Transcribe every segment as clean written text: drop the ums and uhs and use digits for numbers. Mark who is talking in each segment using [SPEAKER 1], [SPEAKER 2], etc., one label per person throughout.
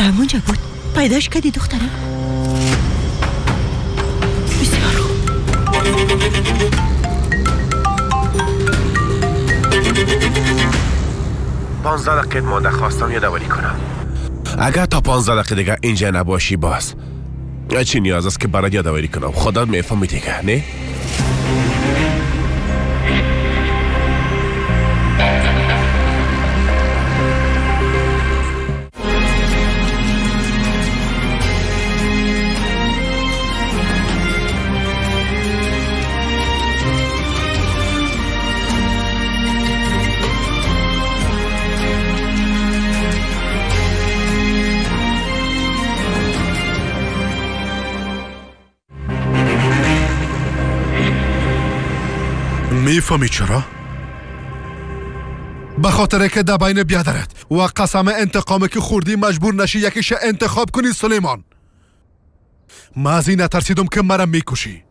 [SPEAKER 1] Дар ҳамонҷа буд. Пайдош кардӣ духтарам? Бисёр хуб.
[SPEAKER 2] 15 دقیقه مانده، خواستم یادآوری کنم. اگر تا 15 دقیقه دیگه اینجا نباشی باز چی نیاز است که برات یادآوری کنم؟ خودت میفهمی دیگه، نه؟
[SPEAKER 3] میفهمی چرا؟ به خاطر که در بین بیادرت و قسم انتقامی که خوردی مجبور نشی یکیش انتخاب کنی سلیمان. من از این نترسیدم که مرا میکشی.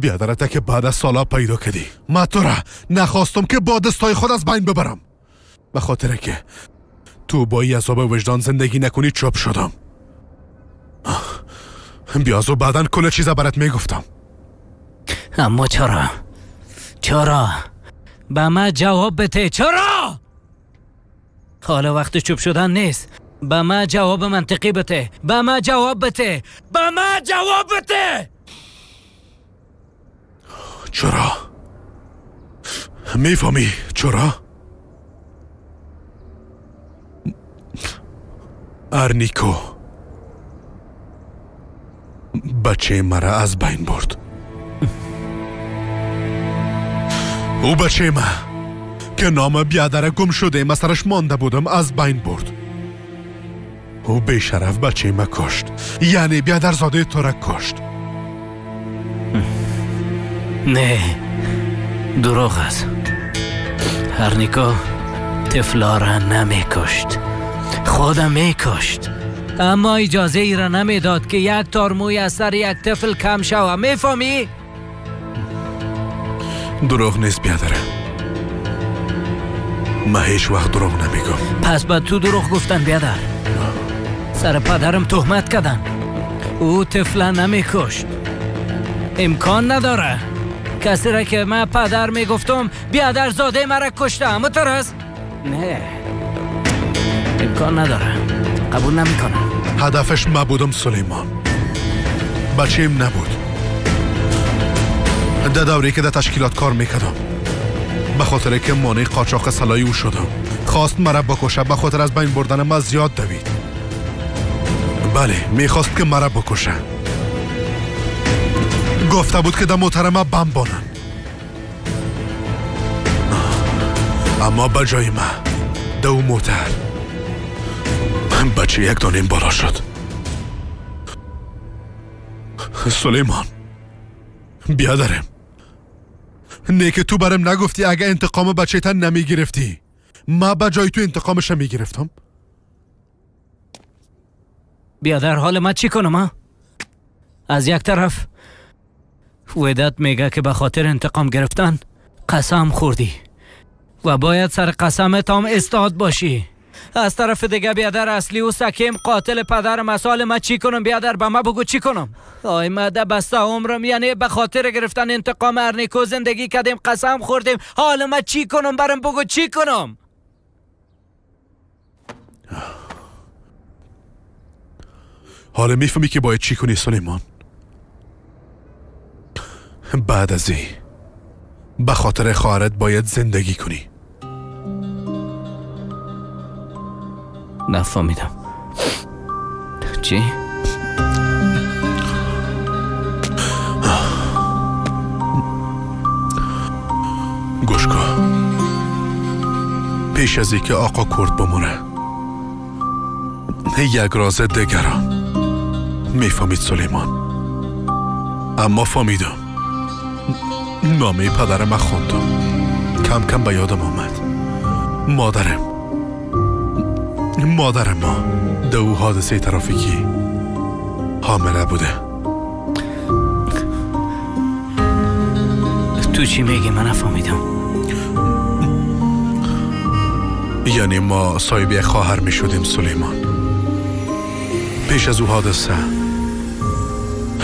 [SPEAKER 3] بیادرت که بعد از سالا پیدا کردی، من تو را نخواستم که با دستای خود از بین ببرم. به خاطر که تو با این عذاب وجدان زندگی نکنی چوب شدم. بیازو بعدا کل چیز برات میگفتم.
[SPEAKER 4] اما چرا؟ چرا؟ به من جواب بده، چرا؟ حالا وقت چوب شدن نیست. به من جواب منطقی بده. به من جواب بده. به من جواب بده.
[SPEAKER 3] چرا؟ میفهمی چرا؟ ارنیکو بچه مرا از بین برد. او بچه ما که نام بیادر گم شده ما سرش مانده بودم از بین برد. او بیشرف بچه ما کشت، یعنی بیادر زاده تو را کشت.
[SPEAKER 4] نه، دروغ است. هرنیکو طفلا را نمی کشت، خودم می کشت. اما اجازه ای را نمی داد که یک تار موی از سر یک طفل کم شود. میفهمی؟
[SPEAKER 3] دروغ نیست بیادره، من هیچ وقت دروغ نمیگم.
[SPEAKER 4] پس به تو دروغ گفتن بیادر. سر پدرم تهمت کردن. او طفل نمیکشت. امکان نداره. کسی را که من پدر میگفتم بیادر زاده مرا کشته. اما ترس؟ نه، امکان نداره، قبول نمیکنم.
[SPEAKER 3] هدفش من بودم سلیمان، بچه‌م نبود. در دوری که در تشکیلات کار میکردم، به خاطر که مانع قاچاق سلاحی او شدم، خواست مرا بکشه. به خاطر از بین بردن من زیاد دوید. بله، میخواست که مرا بکشه. گفته بود که در موتر ما بم بانن، اما به جای ما در او موتر بچه یک دانیم بالا شد. سلیمان بیادرم، نه که تو برم نگفتی اگه انتقام بچه تن نمی گرفتی ما به جای تو انتقامش می گرفتم.
[SPEAKER 4] بیادر حال ما چی کنم؟ از یک طرف ودت میگه که به خاطر انتقام گرفتن قسم خوردی و باید سر قسمت هم استاد باشی. از طرف دیگه بیادر اصلی و سکیم قاتل پدر مسال ما چی کنم بیادر؟ به ما بگو چی کنم؟ آی ما ده بسته عمرم، یعنی به خاطر گرفتن انتقام ارنیکو زندگی کردیم، قسم خوردیم. حال ما چی کنم؟ برم بگو چی کنم؟
[SPEAKER 3] حالا میفهمی که باید چی کنی سلیمان؟ بعد از این به خاطر خواهرت باید زندگی کنی.
[SPEAKER 4] نفهمیدم چی؟
[SPEAKER 3] گوش کن، پیش از اینکه آقا کرد بمونه یک راز دیگرم میفهمید سلیمان. اما فهمیدم. نامه پدرم خوندم، کم کم به یادم آمد. مادرم ما در او حادثه ترافیکی حامله بوده.
[SPEAKER 4] تو چی میگی؟ من نفهمیدم.
[SPEAKER 3] یعنی ما صاحب یک خواهر می شدیم سلیمان. پیش از او حادثه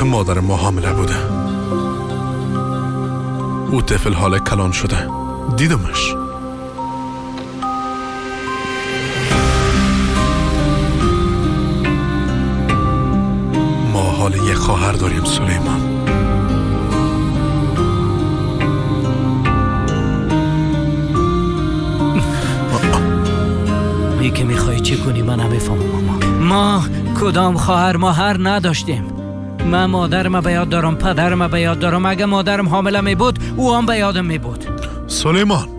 [SPEAKER 3] مادر ما حامله بوده. او طفل حال کلان شده. دیدمش. ما حال یک خواهر داریم سلیمان.
[SPEAKER 4] ای که میخوای چه کنی من نمیفهمم. ما کدام خواهر ما هر نداشتیم. من مادرم به یاد دارم، پدرم به یاد دارم. اگه مادرم حامله می بود او هم به یادم می بود.
[SPEAKER 3] سلیمان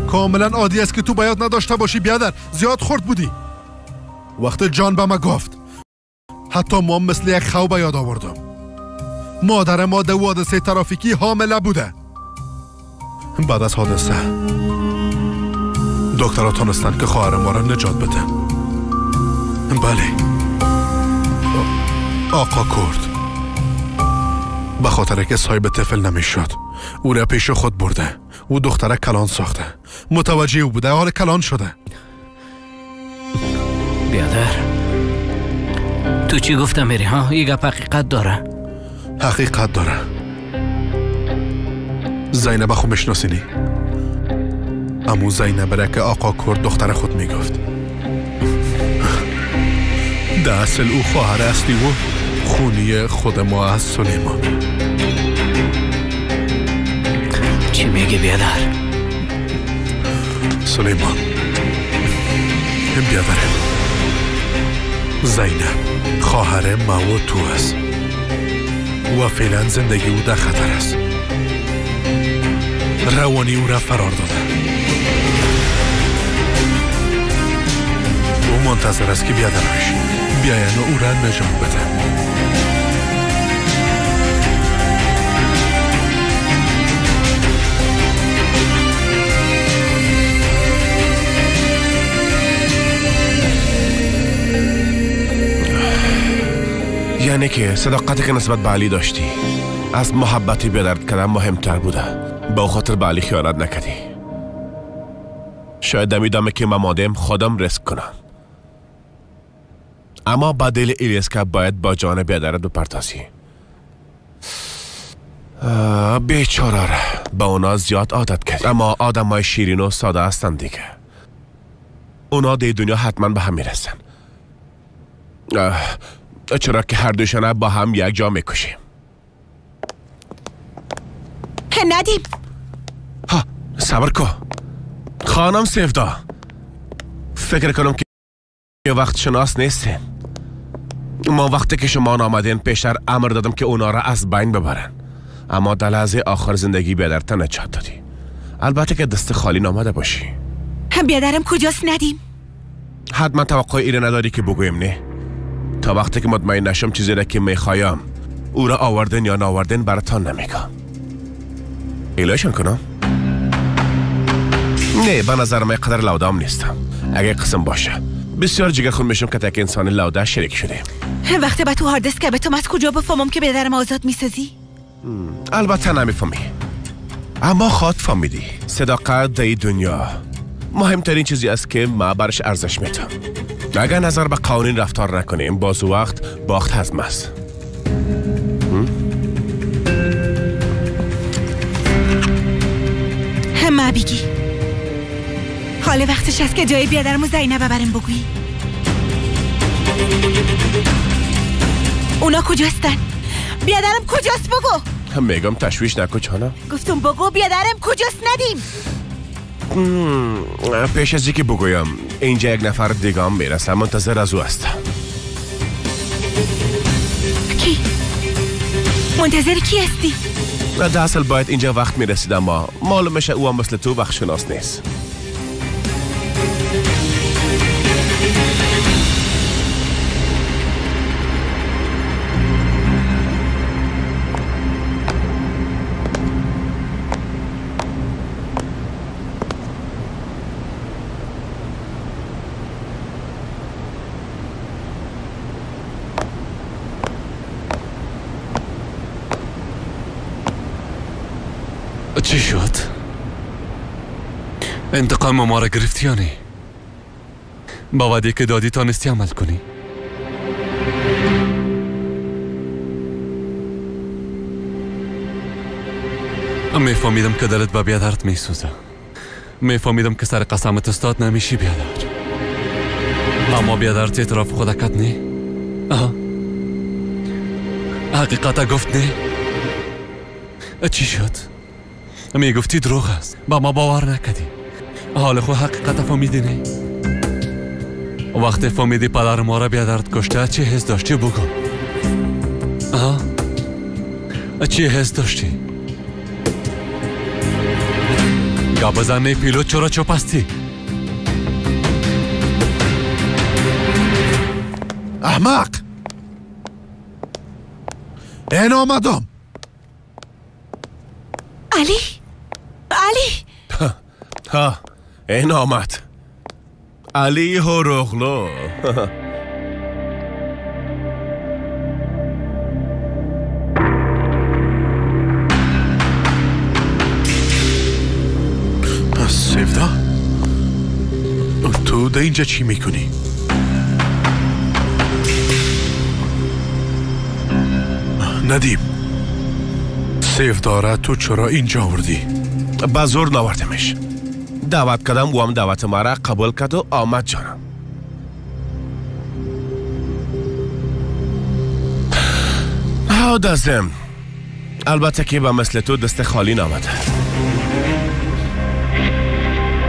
[SPEAKER 3] کاملا عادی است که تو به یاد نداشته باشی بیادر، زیاد خرد بودی. وقت جان به ما گفت حتی ما مثل یک خو به یاد آوردم. مادر ما در حادثه ترافیکی حامله بوده. بعد از حادثه دکترها تانستند که خواهر ما را نجات بده. بله آقا کرد به خاطر که صاحب طفل نمیشد او را پیش خود برده. او دختر کلان ساخته، متوجه او بوده، حال کلان شده.
[SPEAKER 4] بیادر تو چی گفتم میری ها؟ این گپ حقیقت داره.
[SPEAKER 3] حقیقت داره. زینب خو میشناسینی؟ امو زینب را که آقا کرد دختر خود میگفت. در اصل او خواهر اصلی و خونی خود ما از سلیمان.
[SPEAKER 4] چی میگی بیادر؟
[SPEAKER 3] سلیمان بیادر، زینب خواهر ما و تو است و فعلا زندگی او در خطر است. روانی او را فرار داده. او منتظر است که بیادرش بیاین و او را نجات بده.
[SPEAKER 2] یعنی که صداقتی که نسبت به علی داشتی از محبتی بیادرت کردن مهمتر بوده. به خاطر به علی خیانت نکردی. شاید دمیدم که من مادم خودم ریسک کنم، اما با دل ایلیسکا باید با جان بیادرت بپردازی. بیچاره را به اونا زیاد عادت کردی، اما آدم های شیرین و ساده هستن دیگه. اونا دی دنیا حتما به هم میرسن، چرا که هر دوشانه با هم یک جا میکشیم.
[SPEAKER 1] ندیم.
[SPEAKER 2] ها صبر کن خانم سیفدا، فکر کنم که وقت شناس نیستین. ما وقتی که شما آمدین پیشتر امر دادم که اونا را از بین ببرن، اما در لحظه آخر زندگی بیادرت نجات دادی. البته که دست خالی نامده باشی.
[SPEAKER 1] بیادرم کجاست ندیم؟
[SPEAKER 2] حتما توقع ایره نداری که بگویم نه. تا وقتی که مطمئن نشم چیزی را که میخوایم او را آوردن یا ناوردن براتان نمیگم. ایلایشان کنم؟ نه به نظر من قدر لودام نیستم. اگه قسم باشه بسیار جگر خون میشم که تک انسان لوده شریک شده.
[SPEAKER 1] وقتی به تو هاردس که به تو از کجا بفهمم که بیادرم آزاد میسازی؟
[SPEAKER 2] البته نمیفهمی، اما خود فهمیدی. صداقت در دنیا مهمترین چیزی است که ما برش ارزش میتم. اگر نظر به قوانین رفتار نکنیم باز وقت باخت هضم است.
[SPEAKER 1] ما بیگی حال وقتش است که جای بیادرم و زینب برم بگویی. اونا کجاستن؟ بیادرم کجاست بگو.
[SPEAKER 2] میگم تشویش نکن جانم.
[SPEAKER 1] گفتم بگو بیادرم کجاست ندیم.
[SPEAKER 2] پیش از اینکه بگویم اینجا یک نفر دیگه هم میرسه، منتظر از او هستم.
[SPEAKER 1] کی؟ منتظر کی هستی؟
[SPEAKER 2] در اصل باید اینجا وقت میرسید، اما معلوم میشه او هم مثل تو وقت شناس نیست.
[SPEAKER 5] چی شد؟ انتقام ما را گرفتی یا نه؟ با وعده که دادی تانستی عمل کنی؟ میفهمیدم که دلت به بیادرت میسوزه. میفهمیدم که سر قسمت استاد نمیشی بیادر. اما بیادرت اعتراف خودکت نه؟ حقیقت گفت نه؟ چی شد؟ میگفتی دروغ است، با ما باور نکردی. حال خود حقیقت فهمیدی نه؟ وقتی فهمیدی پدر ما را بیادرت کشته چه حس داشتی بگو؟ چه حس داشتی؟ گپ بزن پیلو، چرا چپ هستی؟
[SPEAKER 3] احمق! این آمدم.
[SPEAKER 1] علی، علی.
[SPEAKER 2] ها این آمد علی هوروغلو.
[SPEAKER 3] سیودا، تو در اینجا چی میکنی؟ ندیم، سیودا را تو چرا اینجا آوردی؟
[SPEAKER 2] به زور ناوردمش. دعوت کردم و هم دعوت مرا قبول کرد و آمد جانم. ها دازم، البته که به مثل تو دست خالی نامده.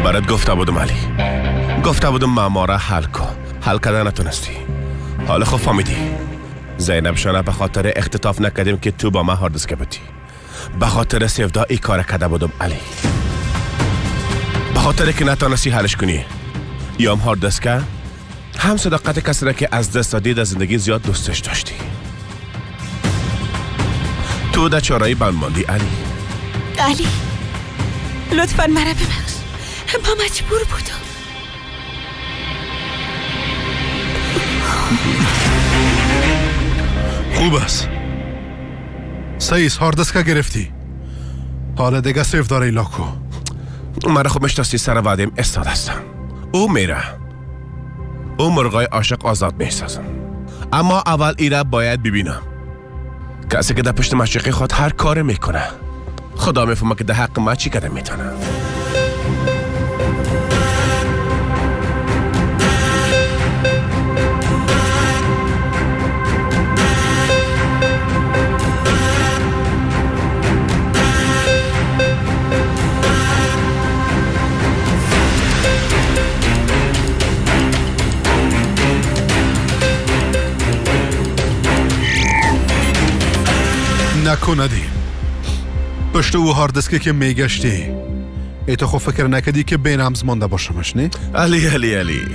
[SPEAKER 2] برات گفته بودم علی، گفته بودم معما را حل کن، حل کردن نتونستی. حالا خب فهمیدی. زینب شانه به خاطر اختطاف نکردیم که تو با من هاردسک بودی. به خاطر سیودا ای کار کرده بودم علی. به خاطر که نتانستی حلش کنی. یا هم هاردسک هم صداقت کسی را که از دست دادی در زندگی زیاد دوستش داشتی. تو در چارایی بند ماندی علی.
[SPEAKER 1] علی لطفا مرا ببخش، ما مجبور بودم.
[SPEAKER 3] خوب است. سیس هاردسک گرفتی. حالا دیگه سیف داره لاکو.
[SPEAKER 2] مرا خوب میشناسی، سر وعدیم استاد هستم. او میره، او مرغای عاشق آزاد میسازم. اما اول ایره باید ببینم. کسی که در پشت مشرقی خود هر کار میکنه، خدا میفهمه که در حق ما چی کده میتونه.
[SPEAKER 3] نکو ندیم، پشت او هاردسکی که میگشتی ای تو خب فکر نکردی که بین رمز مانده باشمش نه؟
[SPEAKER 2] علی علی علی،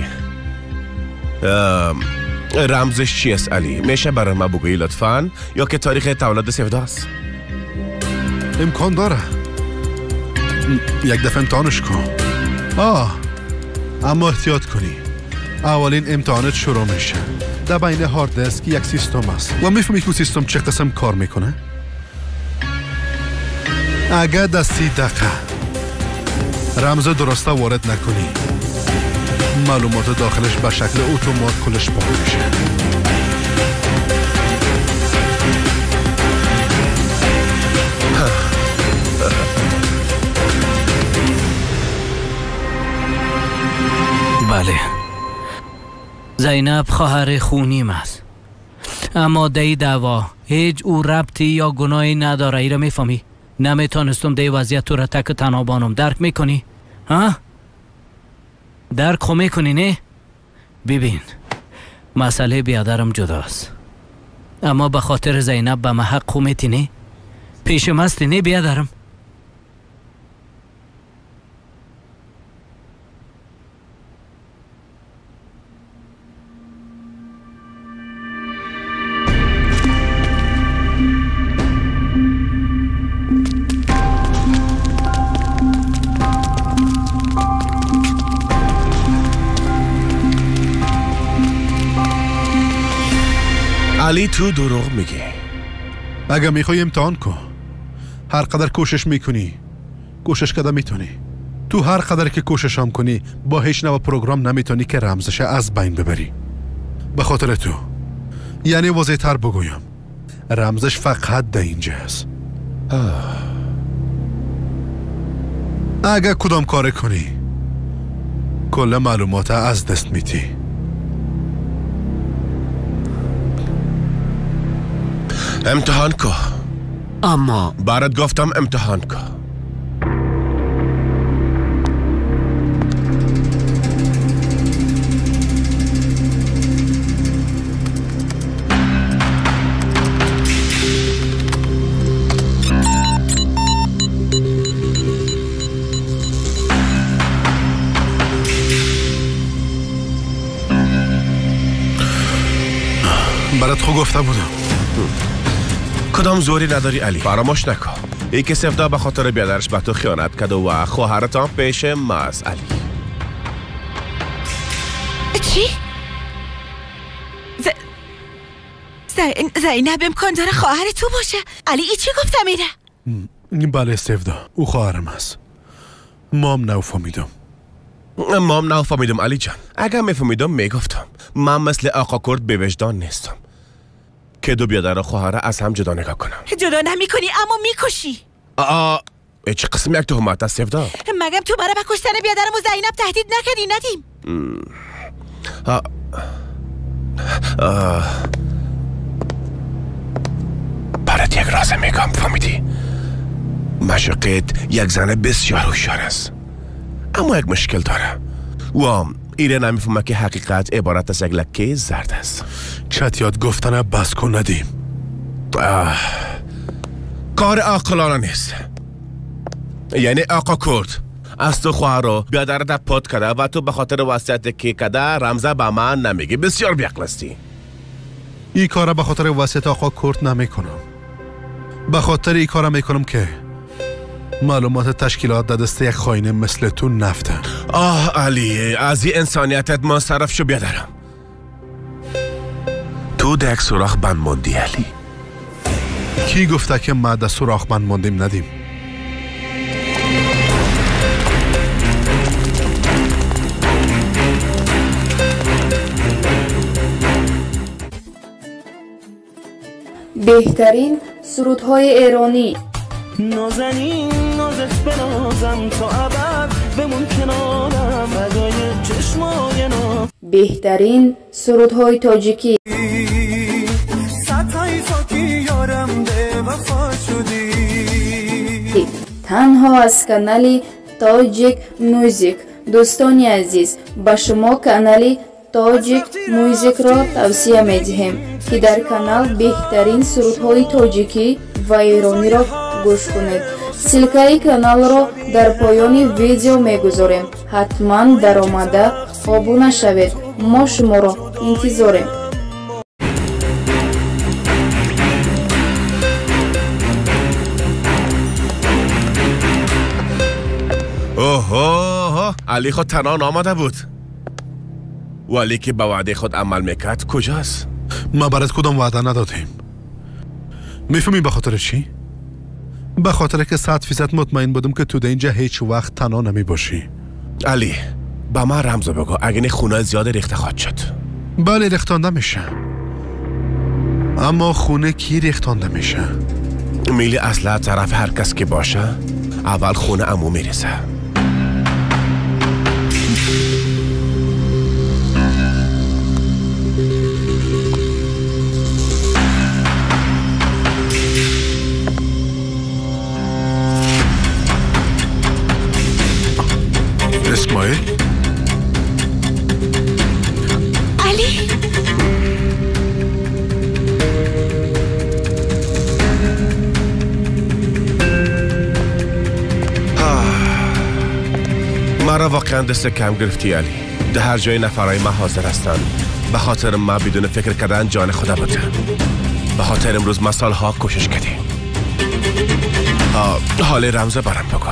[SPEAKER 2] رمزش چی است علی؟ میشه برای ما بگویی لطفاً؟ یا که تاریخ تولد سیودا است؟
[SPEAKER 3] امکان داره. یک دفعه امتحانش کن. اما احتیاط کنی. اولین امتحانت شروع میشه. در بین هارد دیسک یک سیستم است و میفهمی که سیستم چه قسم کار میکنه؟ اگر در 30 دقیقه رمز درسته وارد نکنی، معلومات داخلش به شکل اتومات کلش پاک میشه.
[SPEAKER 4] بله، زینب خواهر خونیم است، اما دی دعوا هیچ او ربطی یا گناهی نداره. ای را میفهمی؟ نمیتونستم دی وضعیت تو را تک تنها بانم. درک میکنی؟ ها؟ درک خو میکنی نه؟ ببین، مسئله بیادرم جداست، اما به خاطر زینب به محق خو میتی نه؟ پیشم هستی نه بیادرم؟
[SPEAKER 2] علی تو دروغ میگی.
[SPEAKER 3] اگه میخوای امتحان کن. هر قدر کوشش میکنی، کوشش کده میتونی. تو هر قدر که کوشش هم کنی، با هیچ نوع پروگرام نمیتونی که رمزش از بین ببری. به خاطر تو، یعنی واضح تر بگویم، رمزش فقط در اینجا است. اگه کدام کار کنی کل معلومات از دست میتی.
[SPEAKER 2] امتحان کو.
[SPEAKER 6] اما
[SPEAKER 2] برات گفتم امتحان کو.
[SPEAKER 3] برات خو گفته بودم.
[SPEAKER 2] کدام زوری نداری علی، فراموش نکن ای که سفدا به خاطر بیادرش به تو خیانت کرد و خواهرتان پیش ماست. علی
[SPEAKER 1] چی؟ زینب امکان داره خواهر تو باشه. علی ای چی گفتم ایره؟
[SPEAKER 3] بله سفدا، او خواهرم است. مام نفهمیدم.
[SPEAKER 2] مام نفهمیدم علی جان. اگر میفهمیدم میگفتم. من مثل آقا کرد به وجدان نیستم که دو بیادر و خواهر از هم جدا نگاه کنم.
[SPEAKER 1] جدا نمی کنی اما میکشی.
[SPEAKER 2] چه قسم یک تهمت است سفدا؟
[SPEAKER 1] مگم تو برای به کشتن بیادرم و زینب تهدید نکردی ندیم؟
[SPEAKER 2] برات یک راز میگم، فهمیدی؟ مشقت یک زن بسیار هوشیار است، اما یک مشکل داره و ایره نمیفهمه که حقیقت عبارت از یک لکه زرد است.
[SPEAKER 3] چتیات گفتن بس کن ندیم.
[SPEAKER 2] کار عاقلانه نیست. یعنی آقا کرد از تو خواهر رو بیادر در پات کرده و تو به خاطر وصیت که کرده رمزه به من نمیگی. بسیار بیعقل هستی.
[SPEAKER 3] این کار به خاطر وصیت آقا کرد نمیکنم. به خاطر این کار میکنم که معلومات تشکیلات در دست یک خاین مثل تو نفته.
[SPEAKER 2] آه علی، از این انسانیتت منصرف شو بیادرم. تو در یک سوراخ بند موندی علی.
[SPEAKER 3] کی گفته که ما در سوراخ بند موندیم ندیم؟
[SPEAKER 7] بهترین سرودهای ایرانی.
[SPEAKER 8] نازنین نازت بنازم تا ابد بمون کنارم فدای چشمای ناز.
[SPEAKER 7] بهترین سرودهای تاجیکی. تنها از کانال تاجیک موزیک. دوستان عزیز، به شما کانال تاجیک موزیک را توصیه می‌دهیم که در کانال بهترین سرودهای تاجیکی و ایرانی را گوش کنید. سلکای کانال را در پایان ویدیو میگذاریم. حتما در آمده آبونه شوید. ما شما را انتظاریم.
[SPEAKER 2] اوه علی خود تنها آمده بود، ولی که به وعده خود عمل میکرد کجاست؟
[SPEAKER 3] ما برات کدام وعده ندادیم. میفهمی به خاطر چی؟ به خاطر که 100% مطمئن بودم که تو در اینجا هیچ وقت تنها نمی باشی.
[SPEAKER 2] علی به من رمز بگو، اگه نه خونه زیاد ریخته خواهد شد.
[SPEAKER 3] بله ریختانده میشه، اما خونه کی ریختانده میشه؟
[SPEAKER 2] میلی اصلا طرف هر کس که باشه اول خونه عمو میرسه.
[SPEAKER 3] اسماعیل؟
[SPEAKER 1] علی؟
[SPEAKER 2] مرا واقعا دست کم گرفتی علی. در هر جای نفرای ما حاضر هستند به خاطر ما بدون فکر کردن جان خدا بودن. به خاطر امروز ما سالها کوشش کردیم. حال رمز برام بگو.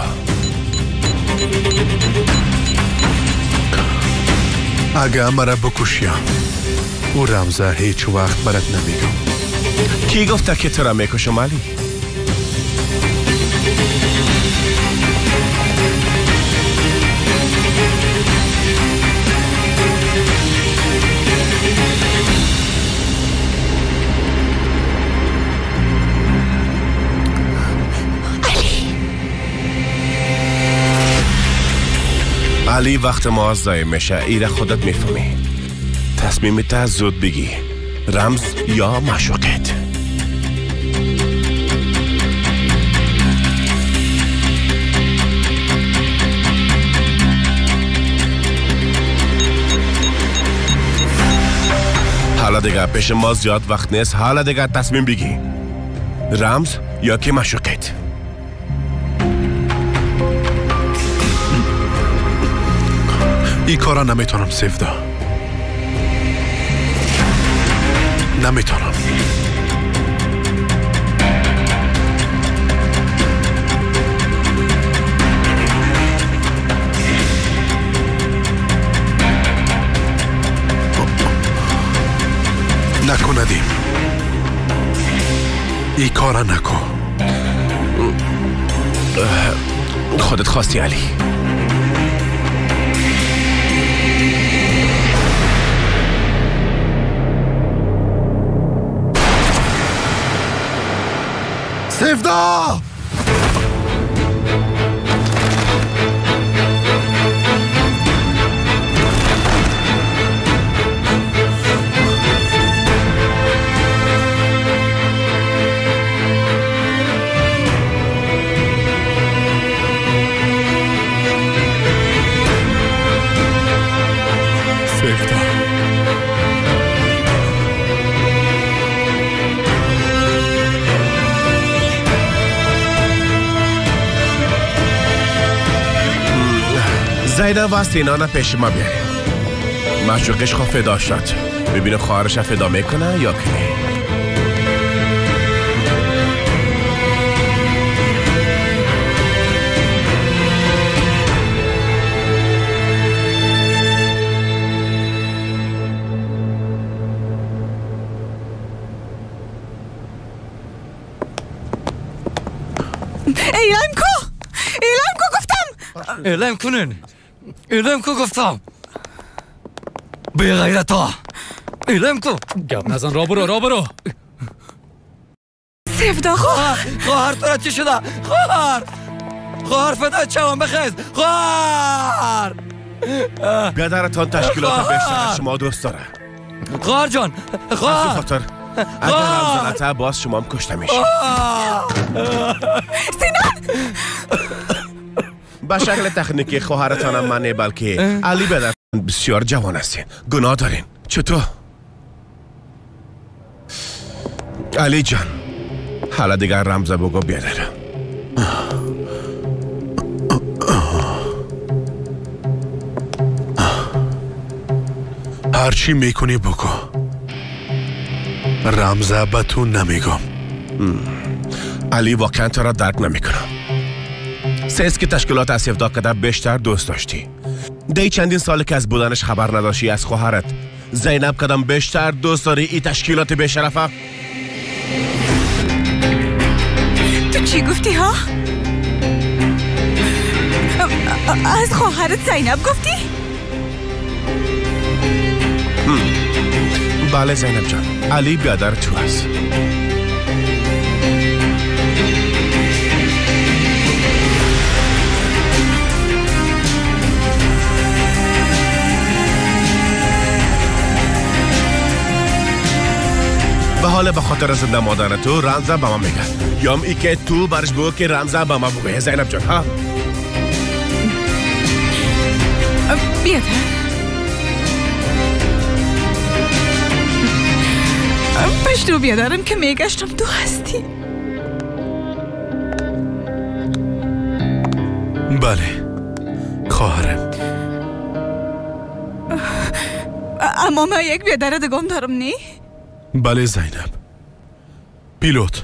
[SPEAKER 3] اگه مرا بکشیم او رمزه هیچ وقت برات نمیگم.
[SPEAKER 2] کی گفته که تو را میکشم علی؟
[SPEAKER 1] علی
[SPEAKER 2] علی وقت ما ضایع میشه، ایره خودت میفهمی. تصمیمت زود بگی، رمز یا معشوقت. حالا دیگه پیش ما زیاد وقت نیست، حالا دیگه تصمیم بگی، رمز یا که معشوقت.
[SPEAKER 3] این کارا نمیتونم سیفدا، نمیتونم. نکن ندیم، این کارا نکن.
[SPEAKER 2] خودت خواستی علی.
[SPEAKER 3] سیفدا! سیفدا،
[SPEAKER 2] زینب و سینان پیش ما بیاره. معشوقش خو فدا شد، ببینه خواهرش فدا میکنه یا که نه.
[SPEAKER 1] ایلم کو، ایلم کو گفتم.
[SPEAKER 6] ایلم کنین، ایلم کو گفتم. بی غیرتا، ایلم کو.
[SPEAKER 5] گپ نزن، را برو، را برو.
[SPEAKER 1] سیفدا خواهر،
[SPEAKER 6] خواهر تو را چی شده؟ خواهر، خواهر فدا چوان بخیز. خواهر،
[SPEAKER 2] بیادرتان تشکیلات بیشتر شما دوست داره.
[SPEAKER 6] خواهر جان، خواهر.
[SPEAKER 2] از خاطر اگر هم زنته باز شما هم کشته میشه.
[SPEAKER 1] سینان!
[SPEAKER 2] به شکل تکنیکی خواهرتانم من نه، بلکه علی بیادر بسیار جوان هستین، گناه دارین. چطور؟ علی جان، حالا دیگر رمز بگو بیادر.
[SPEAKER 3] هرچی میکنی بگو، رمزه به تو نمیگم.
[SPEAKER 2] علی واقعا تو را درک نمیکنم. سیست که تشکیلات از سیفدا کده بیشتر دوست داشتی. دی چندین سال که از بودنش خبر نداشتی، از خواهرت زینب کدام بیشتر دوست داری ای تشکیلات بیشرفه؟
[SPEAKER 1] تو چی گفتی ها؟ از خواهرت زینب گفتی؟
[SPEAKER 2] بله زینب جان، علی بیادر تو است. به حال به خاطر زنده مادر تو رمزه به ما میگه، یام ای که تو برش بگو که رمزه به ما بگو زینب جان. ها
[SPEAKER 1] بیادر، پشتو بیادرم که میگشتم تو هستی.
[SPEAKER 3] بله خواهرم،
[SPEAKER 1] اما من یک بیادر دگم دارم نی؟
[SPEAKER 3] بله زینب، پیلوت،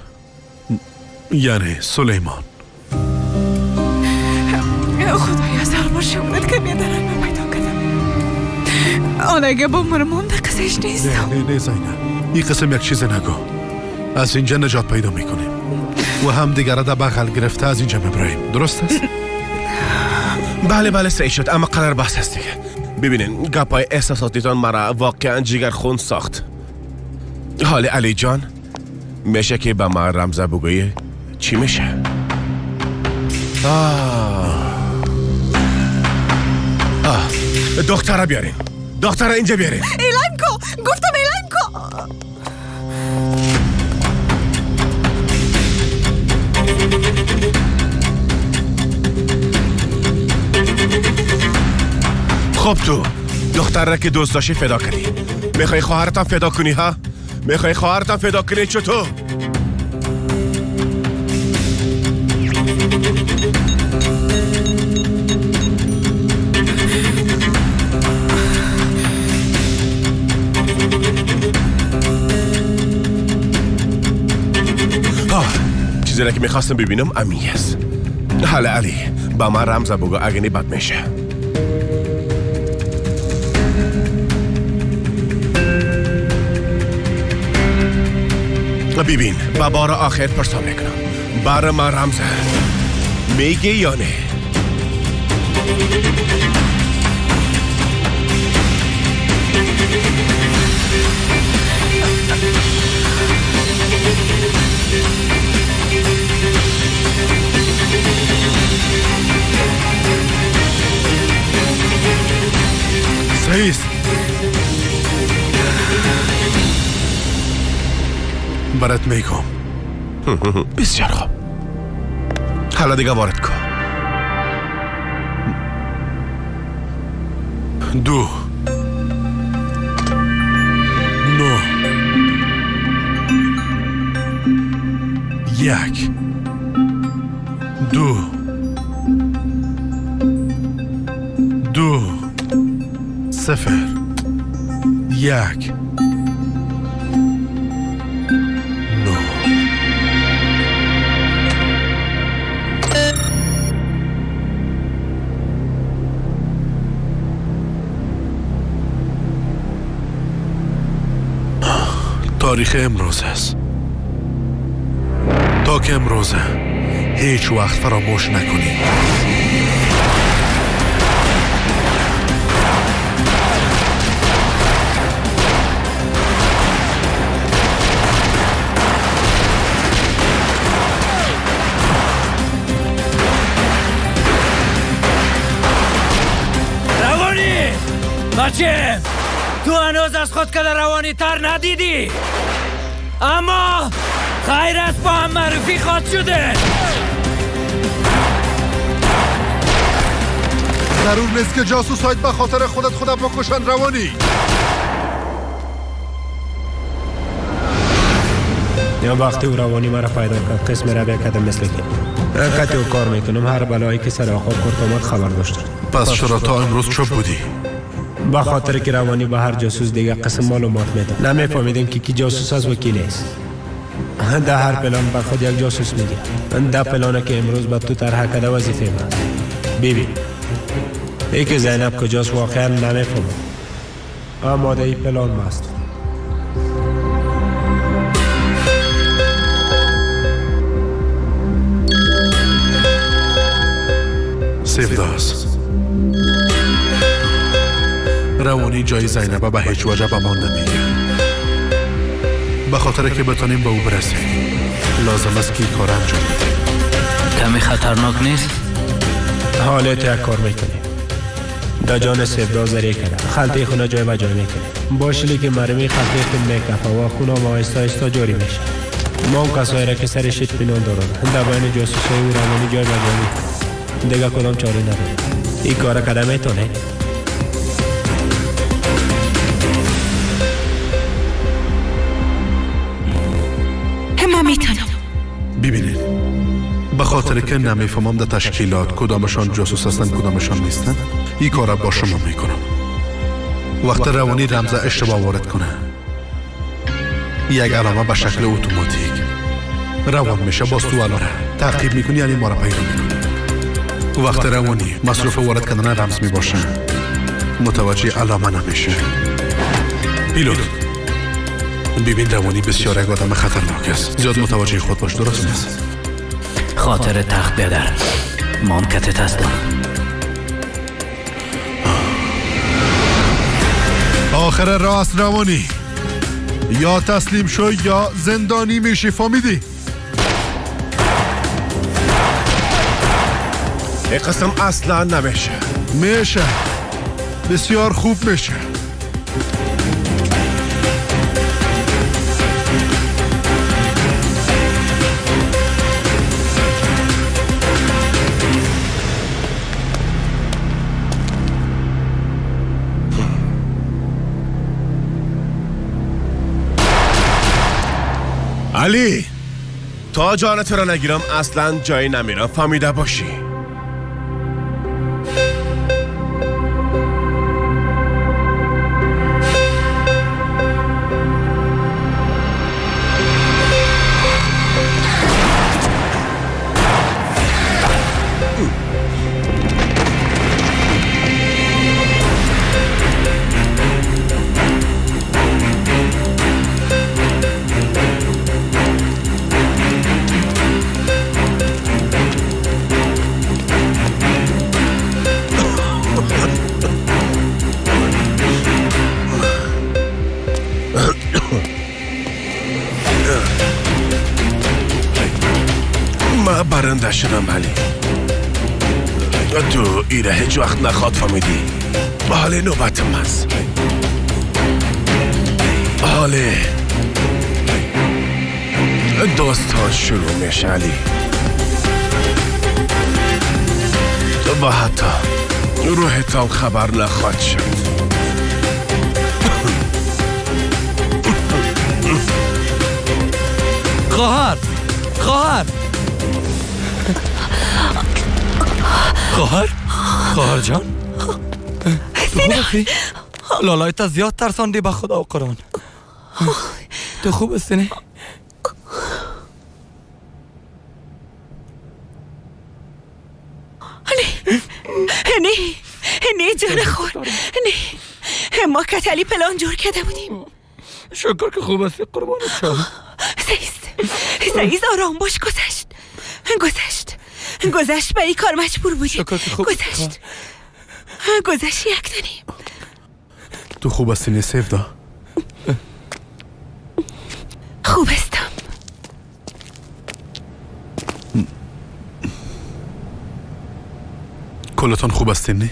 [SPEAKER 3] یعنی سلیمان.
[SPEAKER 1] خدایا سر شکرت که بیادرم پیدا کردم. آنگه با مرمون در قصهش نیستم.
[SPEAKER 3] نه نه زینب، این قسم یک چیز نگو. از اینجا نجات پیدا میکنیم و هم دیگر را در بغل گرفته از اینجا میبریم، درست است؟
[SPEAKER 2] بله بله صحیح شد، اما قرار بحث است دیگه. ببینین گپای احساساتیتان مرا واقعا جگر خون ساخت. حال علی جان، میشه که به من رمزه بگویی چی میشه؟ دختره بیارین، دختره اینجا بیارین.
[SPEAKER 1] اعلام کو، گفتم اعلام کو.
[SPEAKER 2] خب تو دختر را که دوست داشتی فدا کنی، میخوای خواهرتم فدا کنی ها؟ میخوای خواهرتم فدا کنی چطور؟ چیزی را که میخواستم ببینم امی است. حالا علی با من رمز بگو، اگه نی بد میشه. ببین با بار آخر پرسان میکنم، بار من رمزه میگه یا نه؟
[SPEAKER 3] صحیح است. برات میگم.
[SPEAKER 2] بسیار خوب. حالا دیگه وارد کن.
[SPEAKER 3] 2 9 1 2 2 0 1 9. تاریخ امروز است. تا که امروزه هیچ وقت فراموش نکنی.
[SPEAKER 4] روانی بچه، تو هنوز از خود که روانی تر ندیدی، اما خیر است با هم معرفی خواهد شده.
[SPEAKER 3] ضرور نیست که جاسوس هایت به خاطر خودت خودت بکشند روانی.
[SPEAKER 9] یا وقتی او روانی مرا پیدا کرد قسم را کردم، مثل که کتی او کار میکنم، هر بلایی که سر آقا کرد آمد خبر داشتم.
[SPEAKER 3] پس چرا تا امروز چوب بودی؟
[SPEAKER 9] با خاطر که روانی به هر جاسوس دیگه قسم معلومات میداد. نمیفهمیدیم که کی جاسوس است و کی نیست. ده هر پلان بر خود یک جاسوس میگه. ده پلانه که امروز به تو طرح کرده وظیفه من. ببین ای که زینب کجاست واقعا نمیفهمم. آماده ای پلان ماست.
[SPEAKER 3] سیفداس روانی جای زینب به هیچ وجه به ما نمیگه. به خاطر که بتانیم به او برسیم لازم است که کار انجام بدیم.
[SPEAKER 4] کمی خطرناک نیست؟
[SPEAKER 9] حالت یک کار میکنیم. دا جان سیفدا ذریع کرده خلطه خونه جای به جای میکنیم. باشلی که مرمی خلطه خون میکفه و خونه ما آهسته آهسته جاری میشه. ما هم کسایی را که سر شیط پینان دارن در بین جاسوسای او روانی جای به جای میکنیم. دیگه کدام چاره نداریم. این کار کده میتونه؟
[SPEAKER 1] من میتونم.
[SPEAKER 3] ببینید به خاطر که نمیفهمم در تشکیلات کدامشان جاسوس هستند کدامشان نیستند، این کار با شما میکنم. وقت روانی رمز اشتباه وارد کنه یک علامه به شکل اتوماتیک روان میشه، باز تو علامه تعقیب میکنی، یعنی ما را پیدا میکنی. وقت روانی مصروف وارد کردن رمز میباشه، متوجه علامه نمیشه. پیلوت ببین روانی بسیار یک آدم خطرناک است، زیاد متوجه خود باش، درست نیست؟
[SPEAKER 4] خاطر تخت بیادر مام کتت هستم.
[SPEAKER 3] آخر راست روانی، یا تسلیم شو یا زندانی میشی، فهمیدی؟
[SPEAKER 2] این قسم اصلا نمیشه.
[SPEAKER 3] میشه. بسیار خوب میشه.
[SPEAKER 2] علی، تا جان تو را نگیرم اصلا جایی نمیرم، فهمیده باشی. برنده شدم علی. تو ایره هیچ وقت نخواد فهمیدی. حال نوبتم هست. حال داستان شروع میشه علی. و حتی روحتان خبر نخواد شد.
[SPEAKER 6] خواهر، خواهر، خواهر، خواهر جان، تو خوب؟ لالای تا زیاد ترساندی به خدا و قرآن. تو خوب هستی نه؟
[SPEAKER 1] نه نه جان خور، نه ما کتلی پلان جور کرده بودیم.
[SPEAKER 6] شکر که خوب هستی قربانت شم.
[SPEAKER 1] سعیز آرام باش. گذشت گذشت گذشت، به این کار مجبور بودیم. گذشت گذشت، یک دانیم.
[SPEAKER 3] تو خوب هستی نه سیفدا؟
[SPEAKER 1] خوب هستم.
[SPEAKER 3] کلتان خوب هستین نه؟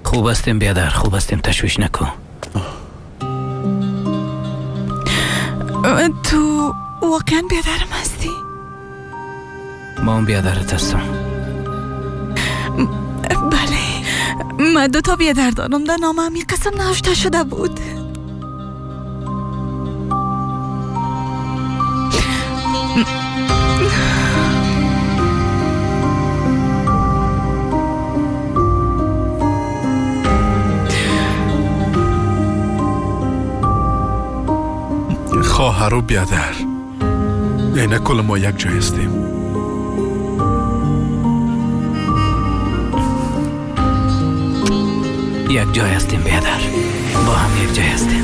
[SPEAKER 4] خوب هستیم بیادر، خوب هستیم، تشویش نکن.
[SPEAKER 1] تو واقعا بیادرم هستی؟
[SPEAKER 4] ما هم بیادرت هستم.
[SPEAKER 1] بله، من دو تا بیادر دارم، در نام همی قسم نوشته شده بود.
[SPEAKER 3] خواهر و بیادر، اینه کل ما یک جای هستیم.
[SPEAKER 4] یک جای هستیم بیادر، با هم یک جای هستیم.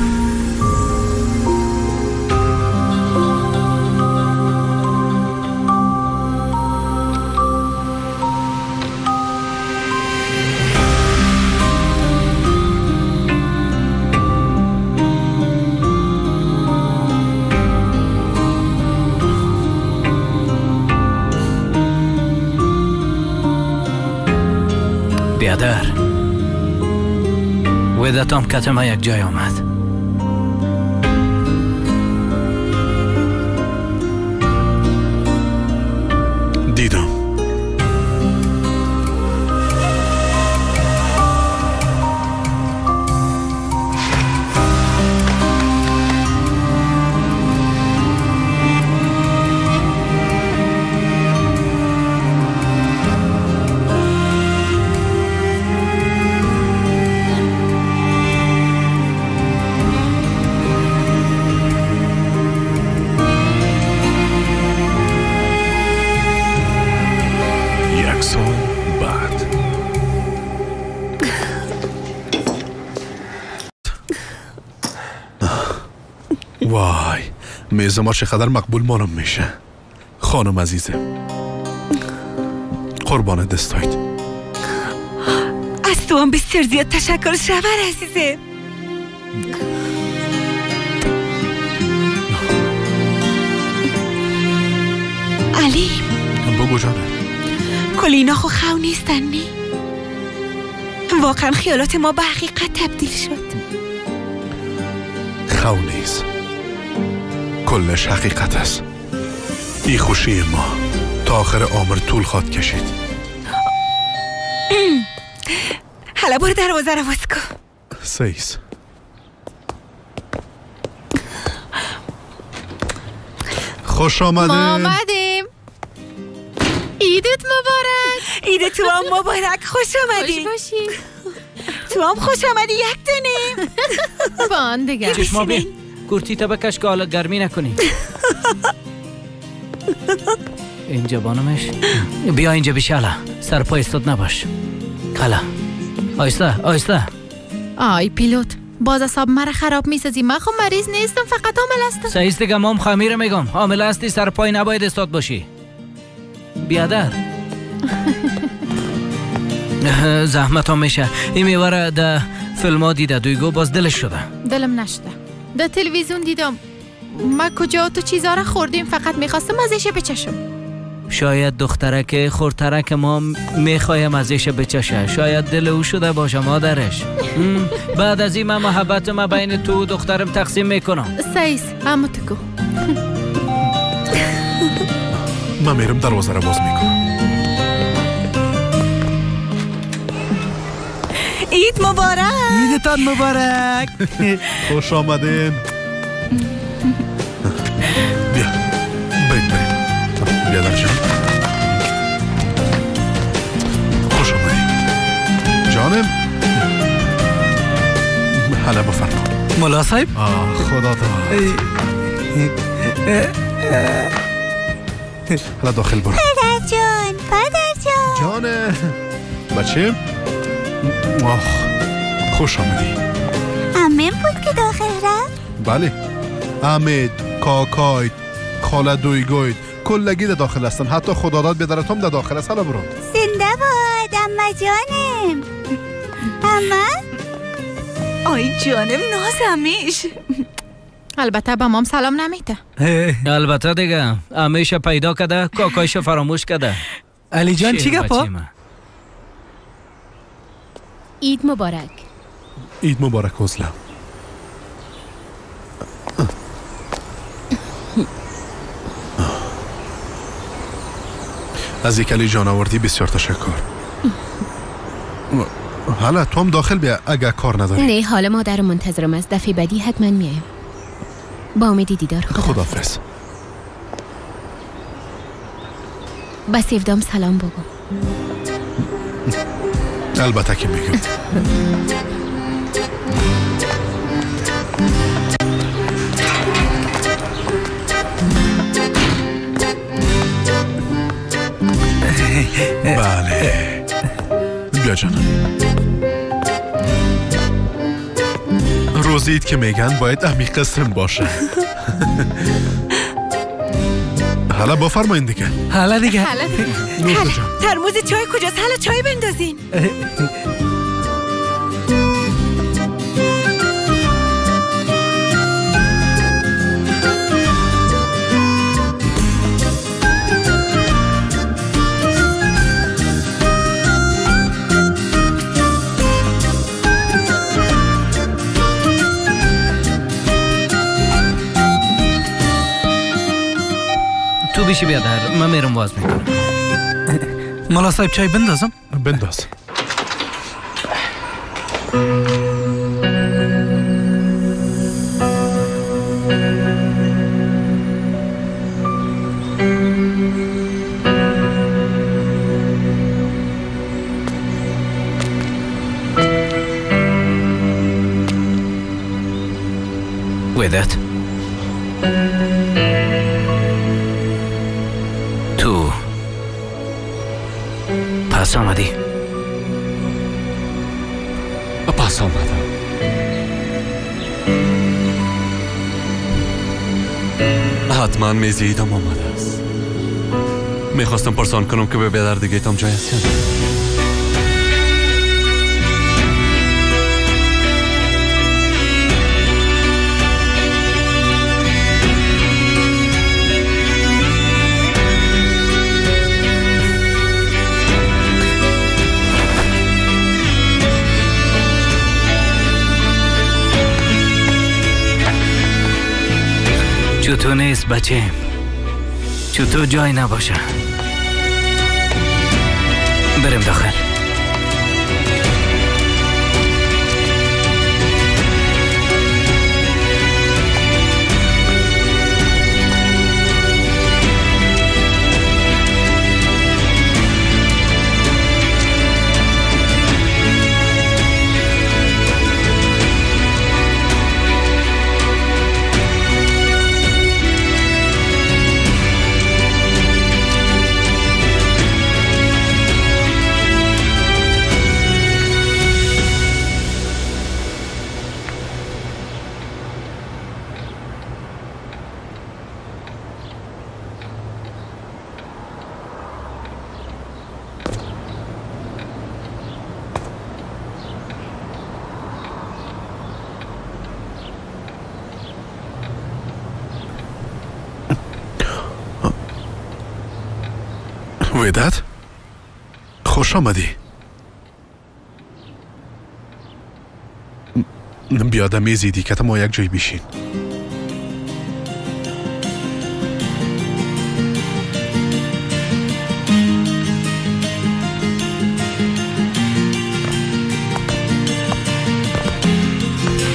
[SPEAKER 4] بیادر، ودتام کتما یک جای آمد.
[SPEAKER 3] دیدم. وای، میز ما چقدر مقبول مانم میشه. خانم عزیزم، قربان دستایت.
[SPEAKER 1] از تو هم بسیار زیاد تشکر شوهر عزیزم. علی
[SPEAKER 3] بگو جانه.
[SPEAKER 1] کل اینا خو خو نیستن نی؟ واقعا خیالات ما به حقیقت تبدیل شد.
[SPEAKER 3] خو نیست، کلش حقیقت است. ای خوشی ما تا آخر عمر طول خواد کشید.
[SPEAKER 1] حالا برو دروازه رو باز کن.
[SPEAKER 3] سیس. خوش آمدین.
[SPEAKER 10] ما آمدیم. عیدت مبارک.
[SPEAKER 1] عید تو هم مبارک. خوش آمدی.
[SPEAKER 10] خوش باشی.
[SPEAKER 1] تو هم خوش آمدی. یک دونه
[SPEAKER 10] بان دیگه.
[SPEAKER 4] چشما بین کرتی تا بکش که حالا گرمی نکنی. اینجا بانمش. بیا اینجا بیشالا سر پای استاد نباش. کلا آیسته آیسته.
[SPEAKER 10] آی پیلوت باز اعصاب مرا خراب میسازی. من خب مریض نیستم، فقط حامل هستم.
[SPEAKER 4] صحیح است دیگه، مام خمیره میگم. حامل هستی، سر پای نباید استاد باشی. بیادر زحمت هم میشه. این میوه را در فیلم ها دیده دویگو باز دلش شده.
[SPEAKER 10] دلم نشده. در تلویزیون دیدم. ما کجا تو چیزا را خوردیم، فقط میخواستم ازش بچشم.
[SPEAKER 4] شاید دخترک خورترک ما میخوایم ازش بچشه. شاید دل او شده باشه مادرش. بعد از این من محبت ما بین تو و دخترم تقسیم میکنم.
[SPEAKER 10] سیس اما تو کو.
[SPEAKER 3] من میرم دروازه را باز میکنم.
[SPEAKER 1] عید مبارک.
[SPEAKER 6] عیدتان مبارک.
[SPEAKER 3] خوش آمدین. بیا بریم بریم. بیا در جان. خوش آمدی جانم. حالا بفرما.
[SPEAKER 6] ملا صاحب.
[SPEAKER 3] آه خدا داد. حالا داخل برو.
[SPEAKER 1] پدر جان، پدر جان.
[SPEAKER 3] جانه بچه. آه خوش آمدی.
[SPEAKER 1] عمم بود که داخل رفت؟
[SPEAKER 3] بله عمد، کاکایت، خاله دویگویت کلگی در داخل هستن. حتی خداداد بیادرتم در داخل است. حالا برو.
[SPEAKER 1] زنده باد عمه جانم. عمه؟ آی جانم نازمیش.
[SPEAKER 10] البته به مام سلام نمیده.
[SPEAKER 4] البته دیگه عمه‌ش پیدا کرده، کاکایش فراموش کرده.
[SPEAKER 6] علی جان چی گپا؟
[SPEAKER 11] عید مبارک.
[SPEAKER 3] عید مبارک حوصله. از یک علی جان آوردی بسیار تشکر. حالا تو هم داخل بیا اگر کار نداری.
[SPEAKER 11] نه حالا مادر منتظرم است. دفعه بعدی حتما میایم. با امید دیدار.
[SPEAKER 3] خداحافظ.
[SPEAKER 11] با سیفدام سلام بگو.
[SPEAKER 3] البته که میگم. بله بیا جانم. روزید که میگن باید عمیق قسم باشه. حالا بفرمایین دیگه.
[SPEAKER 6] حالا دیگه.
[SPEAKER 1] ترموز چای کجاست؟ حالا چای بندازین.
[SPEAKER 4] تو بیشی بیادر، من میرم باز میکنم.
[SPEAKER 6] ملا صاحب چای بندازم؟
[SPEAKER 3] بنداز.
[SPEAKER 4] وداد تو پس آمدی؟
[SPEAKER 5] پس آمدم. حتما میزیدم آمده است. میخواستم پرسان کنم که به بیادردگیتم جای است یا نه.
[SPEAKER 4] چو تو نیست بچه، چو تو جای نباشه. بریم داخل.
[SPEAKER 3] وداد، خوش آمدی. بیا در میزی دیگه ما یک جای بیشین.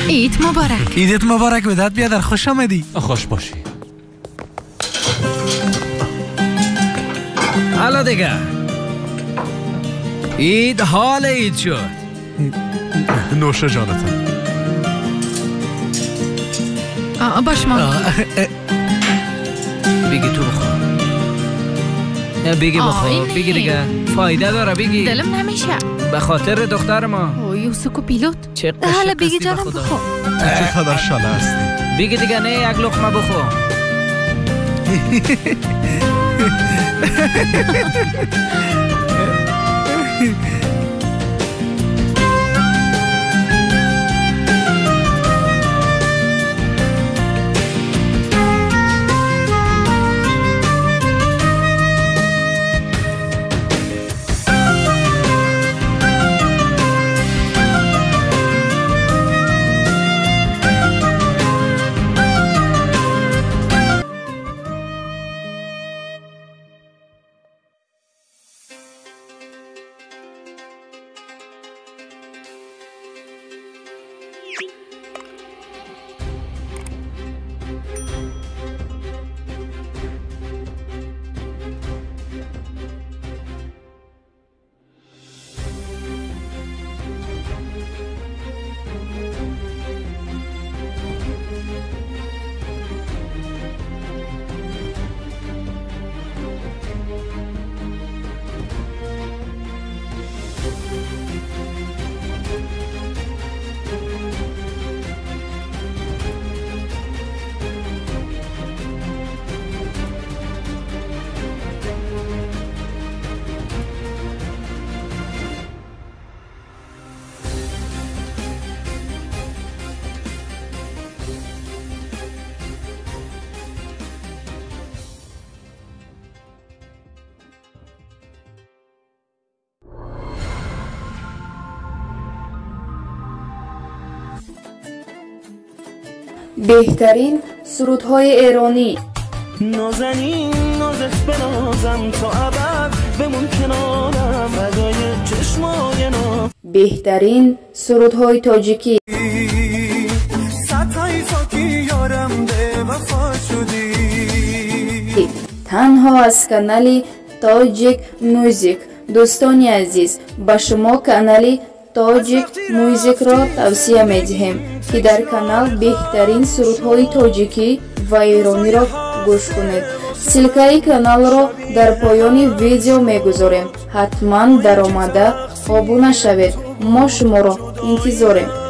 [SPEAKER 10] عید مبارک.
[SPEAKER 12] عیدت مبارک وداد بیادر، خوش آمدی.
[SPEAKER 5] خوش باشی.
[SPEAKER 4] حالا دیگه عید حال عید شد.
[SPEAKER 3] نوش جانتان.
[SPEAKER 10] باش ما
[SPEAKER 4] بگی تو بخور. بگی بخور، بگی دیگه فایده داره. بگی
[SPEAKER 10] دلم نمیشه
[SPEAKER 4] به خاطر دختر ما.
[SPEAKER 10] او یوسکو پیلوت. حالا بگی جانم بخور.
[SPEAKER 3] تو چقدر شاله هستی.
[SPEAKER 4] بگی دیگه، نه یک لقمه بخور.
[SPEAKER 7] بهترین سرودهای ایرانی.
[SPEAKER 8] نازنین نازت بنازم تا ابد بمون کنارم فدای چشمای ناز.
[SPEAKER 7] بهترین سرودهای تاجیکی. تنها از کانال تاجیک موزیک. دوستان عزیز، با شما کانال تاجیک موزیک را توصیه می‌دهیم که در کانال بهترین سرودهای تاجیکی و ایرانی را گوش کنید. سلکای کانال را در پایان ویدیو می‌گذاریم. حتما در آمده آبونه شوید. ما شما را انتظاریم.